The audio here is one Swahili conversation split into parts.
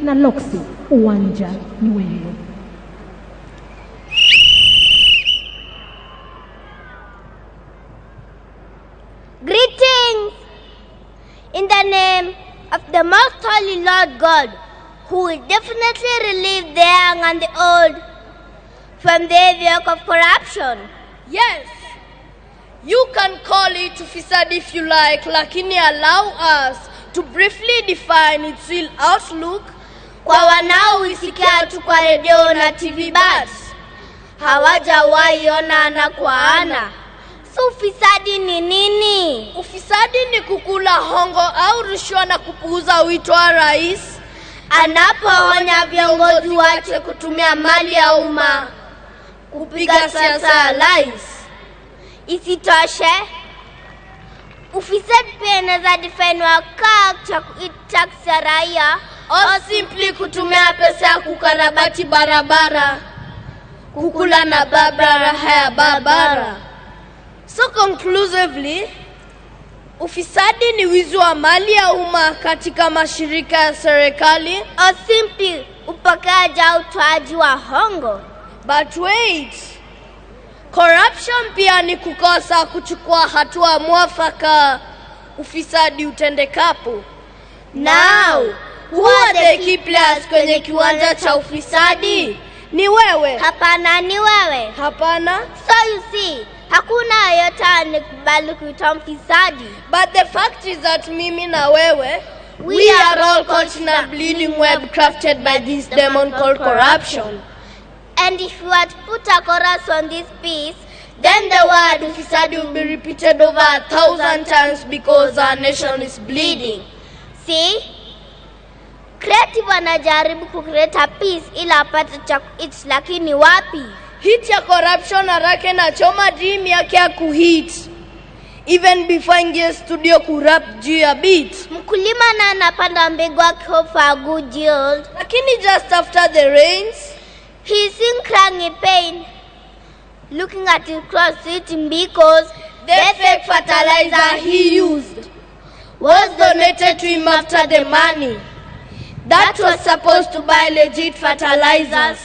na Loxy, uwanja ni wenu. Greetings in the name of the most holy Lord God, who will definitely relieve the young and the old from the yoke of corruption. Yes, you can call it ufisadi if you like, lakini allow us to briefly define its real outlook. Kwa wanaoisikia tu kwa redio na TV but hawajawahi ona ana kwa ana. So ufisadi ni nini? Ufisadi ni kukula hongo au rushwa na kupuuza wito wa rais anapoonya viongozi wache kutumia mali ya umma kupiga siasa ya lies. Isitoshe, ufisadi pia inaweza definiwa kaa tax ya raia or simply kutumia pesa ya kukarabati barabara, kukula na baba raha ya barabara. So conclusively, ufisadi ni wizi wa mali ya umma katika mashirika ya serikali or simply upokeaji au utoaji wa hongo. But wait, corruption pia ni kukosa kuchukua hatua mwafaka ufisadi utendekapo. Now, who are the key players kwenye kiwanja cha ufisadi? Ni wewe. Hapana, ni wewe. Hapana. So you see, hakuna yeyote anakubali kuitwa mfisadi. But the fact is that mimi na wewe, we are all caught in a bleeding web crafted by this demon called corruption. And if you were to put a chorus on this piece, then the word ufisadi will be repeated over 1,000 times because our nation is bleeding. See? Creative anajaribu kucreate a piece ili apate cha kueat, lakini wapi? Hit ya corruption haraka inachoma dream yake ya kuhit even before ingie studio kurap juu ya beat. Mkulima na anapanda mbegu akihope for a good yield, lakini just after the rains he is seen crying in pain, looking at his crops eating because the fake fertilizer he used was donated to him after the money that was supposed to buy legit fertilizers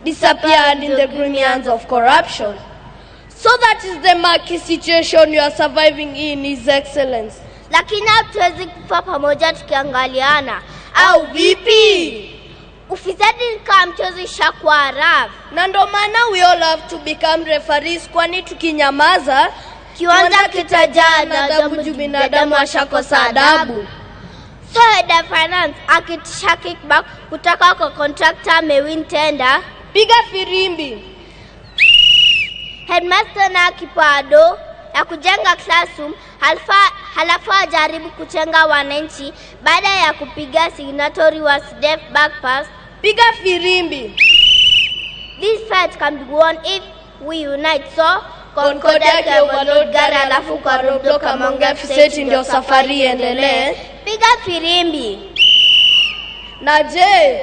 disappeared in the green hands of corruption. So that is the murky situation you are surviving in, His Excellency. Lakini hatuwezi kufa pamoja tukiangaliana. Au vipi? Ufisadi ni kama mchezo ishakuwa rough. Na ndo maana we all have to become referees, kwani tukinyamaza kiwanja kitajaa na adabu juu binadamu ashakosa adabu. So head of finance akitisha kickback kutoka kwa contractor amewin tender, piga firimbi. Headmaster na akipewa do ya kujenga classroom, halafu ajaribu kuchenga wananchi baada ya kupiga signatory wa CDF back pass, piga firimbi. This fight can be won if we unite. So Concordia ke overload gari alafu kwa roadblock amonge fiseti ndio safari iendelee. Piga firimbi. Na je,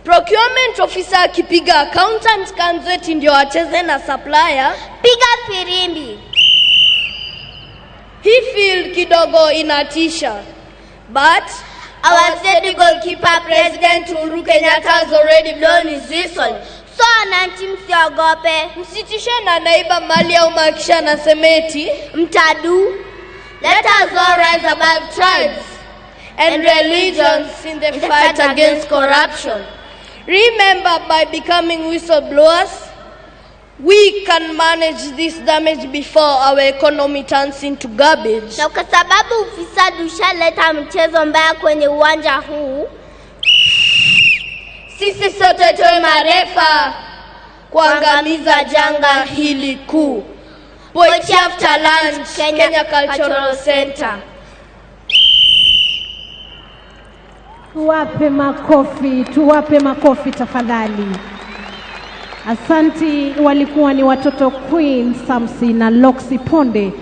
procurement officer akipiga accountant kanzeti ndio acheze na supplier, piga firimbi. Hii field kidogo inatisha. But our steady goalkeeper President Uhuru Kenyatta has already blown his whistle. So wananchi msiogope. Msitishe na naiba mali au makisha na semeti. Mtadu. Let us all rise above tribes and religions in the fight against corruption. Remember, by becoming whistleblowers, we can manage this damage before our economy turns into garbage. Na kwa sababu ufisadi ushaleta mchezo mbaya kwenye uwanja huu, sisi sote tuwe marefa kuangamiza janga hili kuu. Poetry after lunch, Kenya Cultural Center. Tuwape makofi, tuwape makofi tafadhali. Asanti, walikuwa ni watoto Queen Samsi na Loxy Ponde.